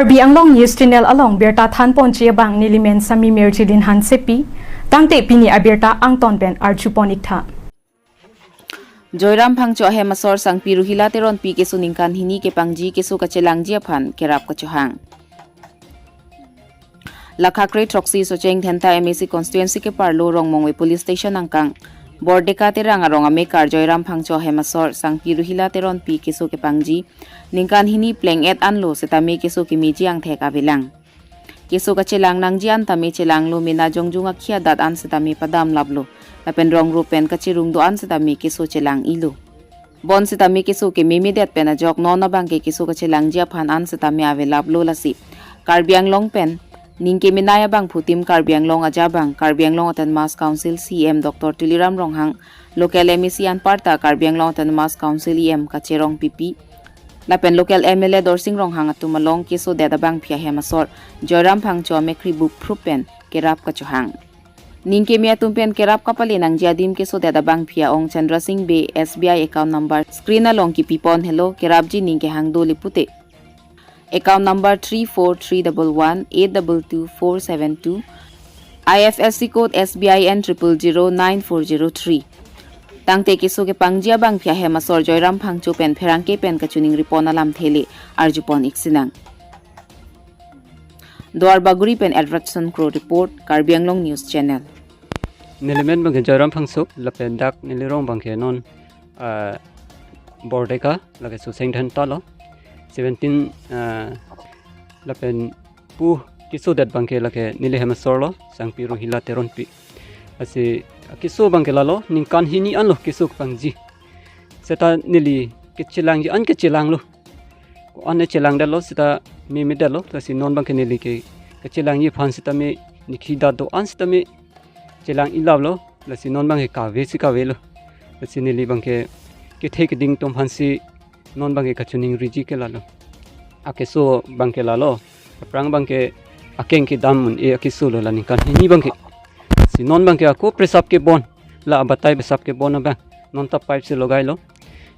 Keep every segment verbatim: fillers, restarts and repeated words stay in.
Karbi Anglong News Channel along birta thanponji abang nelimen Sami Mirjilin Hansepi, tangte pini abirta angton pen arjupon iktha. Joyram Phangcho ahem asor Sangpi Ruhila Teronpi keso ningkan hini kepangji keso kachelangji aphan kerap kachohang. Lakha kre throksi Socheng Dhenta M A C constituency keparlo Rongmongve Police Station angkang Bordeka Terang arong amekar Joyram Phangcho ahem asor Sangpi Ruhila Teronpi keso kepangji ningkan hini pleng-et anlo setame keso kemeji angthek avelang. Keso kachelang nangji an tame chelanglo, mena jongjung akhei adat an setame padam laplo. Lapen rong rup pen kachirung do-an setame keso chelang-ilo. Bon setame keso kememedet pen ajok non abangke keso kachelangji aphan an setame ave laplo, lasi Karbi Anglong pen ning kemenei abangphu Team Karbi Anglong ajabang Karbi Anglong Autonomous Council C E M Doctor Tuliram Ronghang, local M A C anparta Karbi Anglong Autonomous Council E M Kache Rongpipi lapen local M L A Dorsing Ronghang atum along kesodet abangpi ahem asor Joyram Phangcho amekhri bukphrup pen kerap kachohang. Ning keme atum pen kerap kapale nangji adim kesodet abangpi a-ong Chandra Singh Bey, S B I account number screen along kipipon helo, kerapji ning kehang do le pute. Account number three four three double one eight double two four seven two, I F S C code S B I N triple zero nine four zero three. Tangte keso kepangji abangpi ahem asor Joyram Phangcho pen pherangke pen kachiningripon alamthe le arjupon iksinang. Duarbagori pen Edwardson Kro report, Karbi Anglong News Channel. Nelimen abangke Joyram Phangcho, lapen dak nelirong abangke non, ah, Bordeka, lake Socheng Dhenta lo, seventeen, ah, lapen pu kesodet abangke lake neli ahem asor lo, Sangpi Ruhila Teronpi. Lasi keso abangke lalo, ningkan hini anlo keso kepangji. Seta neli kachelangji an kachelanglo. Ko-an ne chelangdetlo seta memedetlo, lasi non abangke neli ke kachelangji aphan setame nikhi adat do-an setame chelang-i laplo, lasi non abangke kave si kavelo. Lasi neli abangke kethe keding atum aphansi non abangke kachiningriji ke lalo. Akeso abangke lalo. Aphrang abangke akeng kedam un-e akeso lo, la ningkan hini abangke. Si non abangke ako presap kebon, la abatai presap kebon abang, non ta pipe si logailo.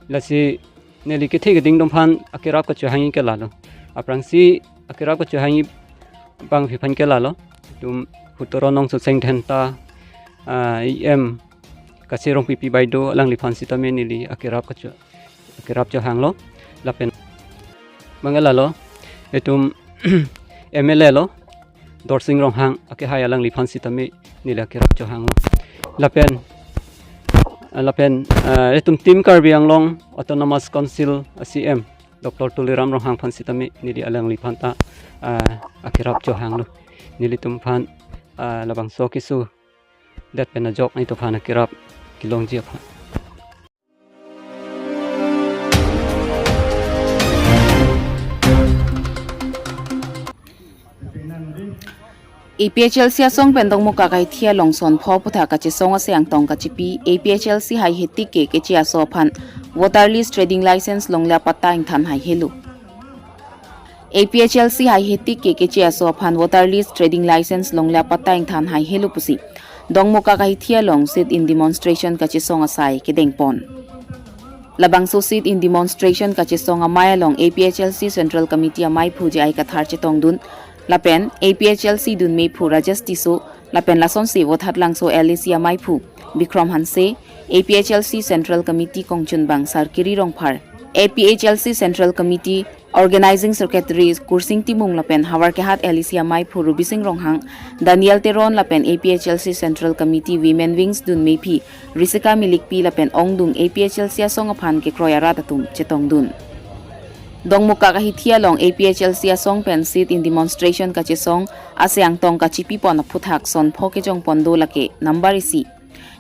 Lasi neli kethe keding atum aphan akerap kachohangji ke lalo. Aphrangsi akerap kachohangji abangpi aphan ke lalo. Itum Hutoron Nong Socheng Dhenta, ah, E M Kache Rongpipi Baideo alangliphan setame neli akerap kacho, akerap chohanglo. Lapen abangke lalo, itum M L A lo, Dorsing Ronghang akehai alangliphan setame neli akerap chohanglo. Lapen, ah, lapen, ah, itum Team Karbi Anglong Autonomous Council a C M Doctor Tuliram Ronghang aphan setame neli alangliphan ta, ah, akerap chohanglo. Nelitum aphan, ah, labangso kesodet pen ajok nelitum aphan akerap kelongji aphan. A P H L C asong pen Dongmukak ahithi along son pho aphuthak kachesong ase angtong kachipi, A P H L C haihe tik ke keche aso aphan voter list trading license longle apatta ingthan haihelo. A P H L C haihe tik ke keche aso aphan voter list trading license longle apatta ingthan haihelo pusi Dongmukak ahithi along sit-in demonstration kachesong asai kedengpon. Labangso sit-in demonstration kachesong amei along A P H L C Central Committee ameiphu J I Kathar chetongdun, lapen A P H L C dunmeiphu Rajesh Tisso, lapen lasonsi Vothatlangso L A C ameiphu Bikrom Hanse, A P H L C Central Committee kongchunbang Sarkiri Rongphar, A P H L C Central Committee Organizing Secretary Kursing Timung lapen Howraghat L A C ameiphu Rubising Ronghang, Daniel Teron lapen A P H L C Central Committee Women Wings dunmeiphi Risika Milikpi lapen ongdung A P H L C asong aphan kekroi arat atum chetongdun. Dongmukak ahithi along A P H L C asong pen sit-in demonstration kachesong ase angtong kachipipon aphuthak son pho kejongpon do lake number isi,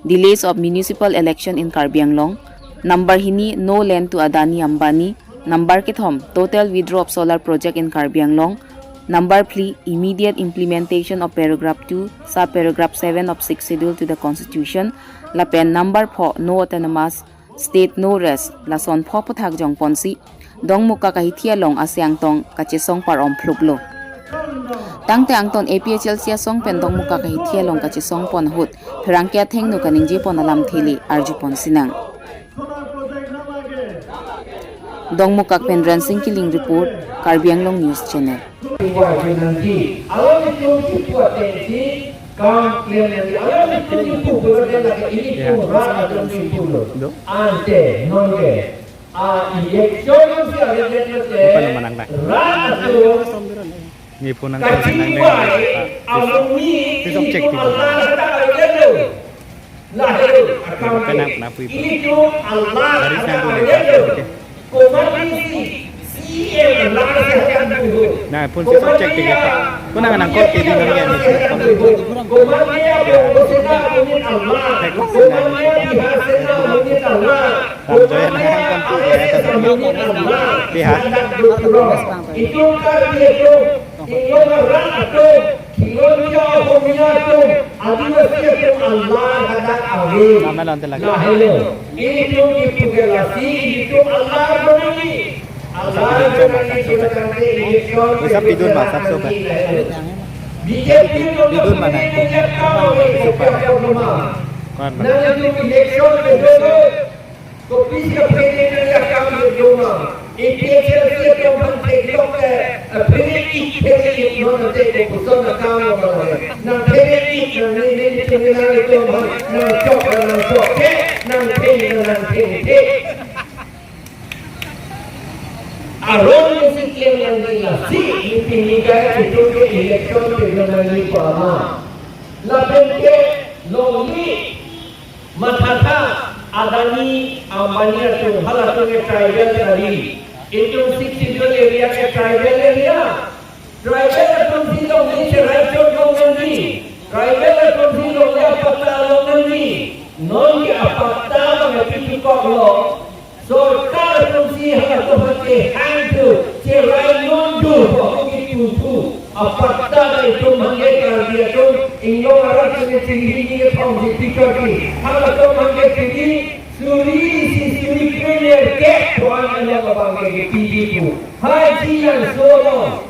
Delays of Municipal Election in Karbi Anglong. Number hini, No Land to Adani Ambani. Number kethom, Total Withdrawal of Solar Project in Karbi Anglong. Number phli, Immediate Implementation of Paragraph two, Sub-Paragraph seven of Sixth Schedule to the Constitution. Lapen number pho, No Autonomous State, No Rest. Lason pho aphuthak jongponsi Dongmukak ahithi along ase angtong kachesong par-om phluklo. Tangte angton A P H L C asong pen Dongmukak ahithi along kachesongpon ahut pherangke athengno kaningjepon alamthe le arjupon sinang. Dongmukak pen Ransing Killing report, Karbi Anglong News Channel. Along itu kipu atensi kam klem nangji, along itu kipu berada lagi ini Ya. Pura atau kipu lo. Ante nonke a election si ada Apa nama nang nang? Rat atau Ni phone nang kachinggwai nang nang. Along ni Please object itu Allah ada ada lo. Lahelo akam Kena, kena pui. Ilitum Allah Garis ada nang ada lo. Komat ni si, si e Allah ada ada lo. Nah, phone si object tiga, Pak. Kau nang nang kau T V nang ya, ni. Komat ni apa? Kau sena unit Allah. Komat ni biha sena unit Allah. Tam joy nang nang kau T V ya, tapi. Biha. Itu kan dia tu. Inglong arat atum, Khilonjia Ohomia atum, Adivasi atum, Allah hadak ave. Lama lonte lagi. Lahelo. Ilitum kipu ke lasi, ilitum Allah bonani. Allah bonani, kita kante election. Bisa pidun masuk, sobat. B J P atum pidun mana? Election. Sobat. Kan. Nang itu election ke dulu. Kopisi aphrang neli akam doma. A P H L C atum aphan theklong ke, aphrang ik, aphrang ik non ante kopuson akam lo bang. Nang aphrang ik, nang neli neli chungi nang itum aphan, nang chok nang chok ke, nang theng nang theng ke. Aron mesi klem nangji lasi, pini ke itum ke election ke nangji pama. Lapen ke longle mathatha Adani, Ambani atum, halatum ke tribal kali. Itum Sixth Schedule area ke tribal area. Tribal atum si longle cherai chot long nangji. Tribal atum si longle apatta long nangji. Nonke apatta abang pi chukok lo. Sorkar atum si halatum aphan kehang thu, cherai non thu, pu kipu thu. Apatta ta itum aphan ke Karbi atum, inglong arat atum chingri ni kethom si pichoti. Halatum aphan ke chingri, suri isi suri krenerkep, puan along abang ke kipi kipu. Hai Jiangso along.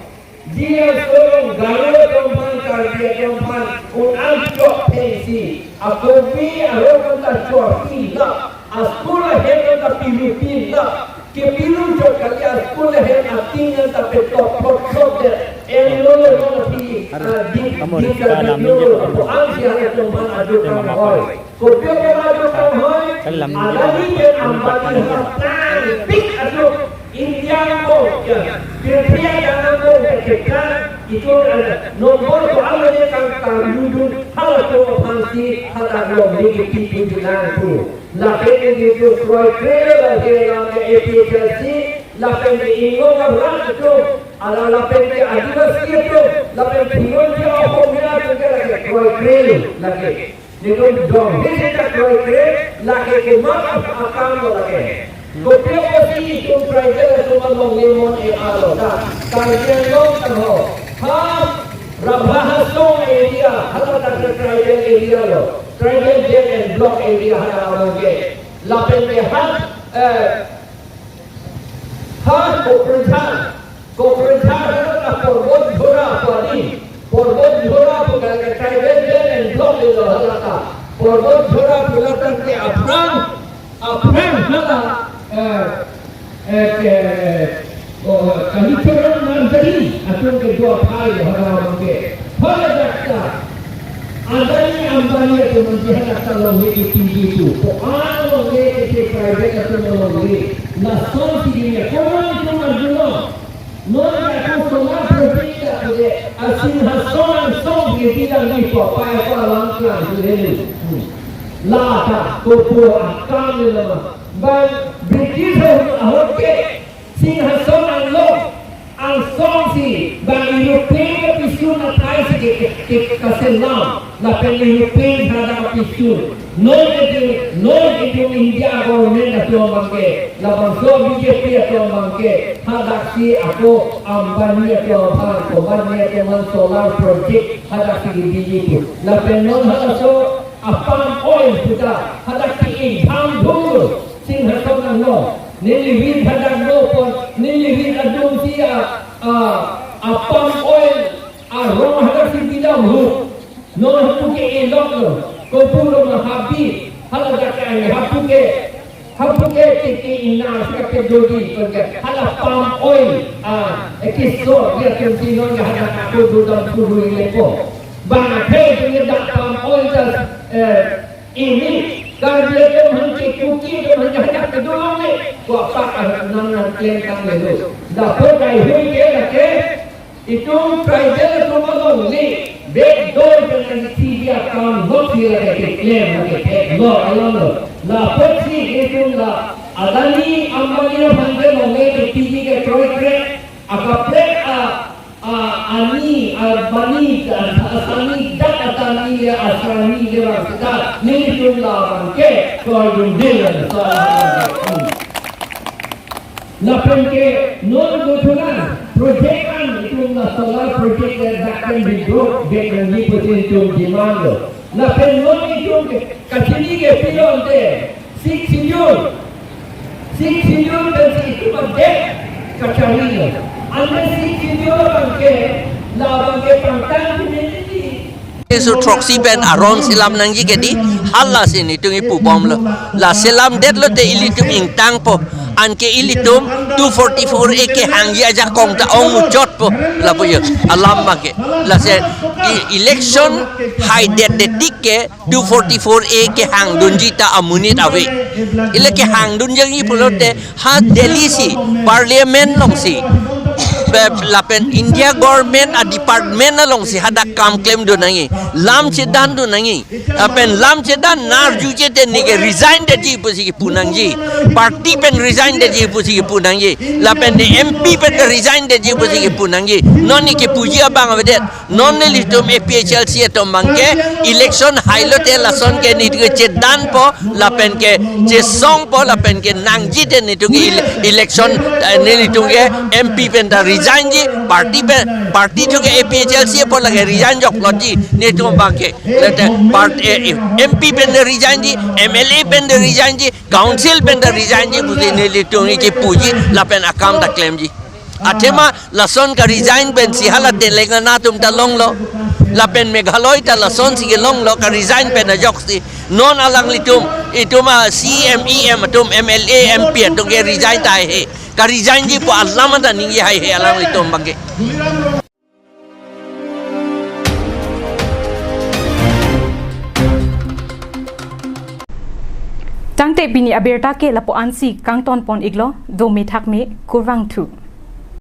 Jiangso Garo atum aphan, Karbi atum aphan, un-an chok phengsi, akopi arong anta chorpi lap, aschool ahem anta pirupi lap, kepiru chot kali aschool ahem ating anta petop phot phot det, en lo lo lo phi, ah, di, di ka di lo lo, ko ang si halatum aphan adu kang hoi. Kopio ke adu kang hoi, Adani pen Ambani aphan tangpik adu. India angbong, ya, India angbong ke kita itu ada nombor soal ini kan karudun halatum aphan si hadak longle kipi bilang tu. Lapen ini tu kroikre lahelo ke A P H L C, lapen ke inglong arat atum, ala lapen ke Adivasi atum, lapen Khilonjia Ohomia atum ke lake kroikre lake. Netum dong, he seta kroikre, lake komat akam lo lake. Kopio kosi itum tribal atum along lemon e alo ta. Karbi Anglong kan ho. Ha, Rabha Hasong area, hala ta tribal area lo. Tribal belt and block area hala along ke. Lapen ke ha, eh, Ha, Kokrajhar, Kokrajhar hala ta Parbot Jhora pu adim, Parbot Jhora pu ka, ka tribal belt and block lo hala ta. Parbot Jhora pu lata ke aphrang, aphrang hala, eh, eh, ke, oh, Kalicharan Nursery atum kedo aphai lo hala abang ke. Hala dak ta. Adani Ambani atum anti hadak ta longle kipi kipu. Ko-an longle ke tribal atum longle. Lason si dinya. Ko-an atum arjulo. Non ya ko solar project ta pule. Singhason angsong ke tidak ni ko pa ko alam klang tu helu. Hmm. La ta kopo akam ni lama. Bang British ahut ke. Singhason along, angsong si, bang aeroplane kapisun athai si ke, ke, ke, kaselam, lapen aeroplane hadak kapisun. Non itu, non itu India government atum abang ke, labangso B J P atum abang ke, hadak si ako Ambani atum aphan, Ambani atum aphan solar project, hadak si ke B J P. Lapen non halaso, a palm oil puta, hadak ke ingtham dulu, Singhason along. Neli rit hadak do pon, neli rit adung si a, a, a palm oil arong hadak si bidam hu. Non hapu ke elok lo, kopu lo ma habi, hala dak ke ai hapu ke. Hau puke tiki ina sika pedodi puke hala palm oil, ah, ekisor dia kemti non ya hana kaku dudam kuru ilepo. Bang athe punya dak palm oil das, eh, ini Karbi atum hangke Kuki atum hangke hana kedulong ni. Ko apa ah nang nang klem kang lelo. Dapur kai hui ke lake itum tribal atum along ni backdoor pen nangkethi akam lok si lake keklem lake thek lo along lo. Lapusi itum la Adani Ambani aphan ke longle ke T V ke kroikrek akaprek a, a, ani, a, bani, a, asani dak atani le asrani le bang seta nelitum labang ke kroidunde. Lapen ke non gothonan project an itum la solar project le dak pen bidok bek nangji pusi itum demand lo. Lapen non itum ke kachini ke pilonte Sixth Schedule. Sixth Schedule pensi itum adet kachari lo. Ante Sixth Schedule abang ke labang ke pangtang community. Isu throksi pen aron selam nangji ke di, hala si nelitum ipu bomlo. La selamdetlo te ilitum ingtangpo. Anke ilitum two forty-four A kehangji ajakong ta ong muchotpo. Lapu yo alam abang ke. Lasi e-, election haidet de tik ke two forty-four A kehangdunji ta amonit ave. Ile kehangdun jangji pulote ha Delhi si, Parliament along si, pe-, lapen India government a department along si hadak kam klemdun nangji, lam chedandun nangji. Lapen lam chedan narju chete neke resign detji pusi kipu nangji. Party pen resign detji pusi kipu nangji. Lapen ne M P pen resign detji pusi kipu nangji. Non ne kipuji abang avedet. Non nelitum A P H L C atum abang ke election hailote lason ke nelitum ke chedanpo, lapen ke chesongpo, lapen ke nangji te nelitum ke ele-, election, eh, nelitum ke M P pen ta resign ji, party pen, party thu ke A P H L C apot lake resign joklo ji, nelitum abang ke. Lete part-, eh, eh, M P pen ta resign ji, M L A pen ta resign ji, council pen ta resign ji, pusi nelitum ke kipuji, lapen akam ta klemji. Athema lason ka resign pensi hala Telangana atum ta longlo. Lapen Meghalaya ta lason si kelonglo ka resign pen ajoksi. Non alanglitum, itum a C M, E M atum, M L A, M P atum ke resign ta haihe. Ka resign ji pu alam ta ningje haihe alanglitum abang ke. Tangte pini abirta ke lapu-ansi kangtonpon iklo, dome thakme, kurvangthu.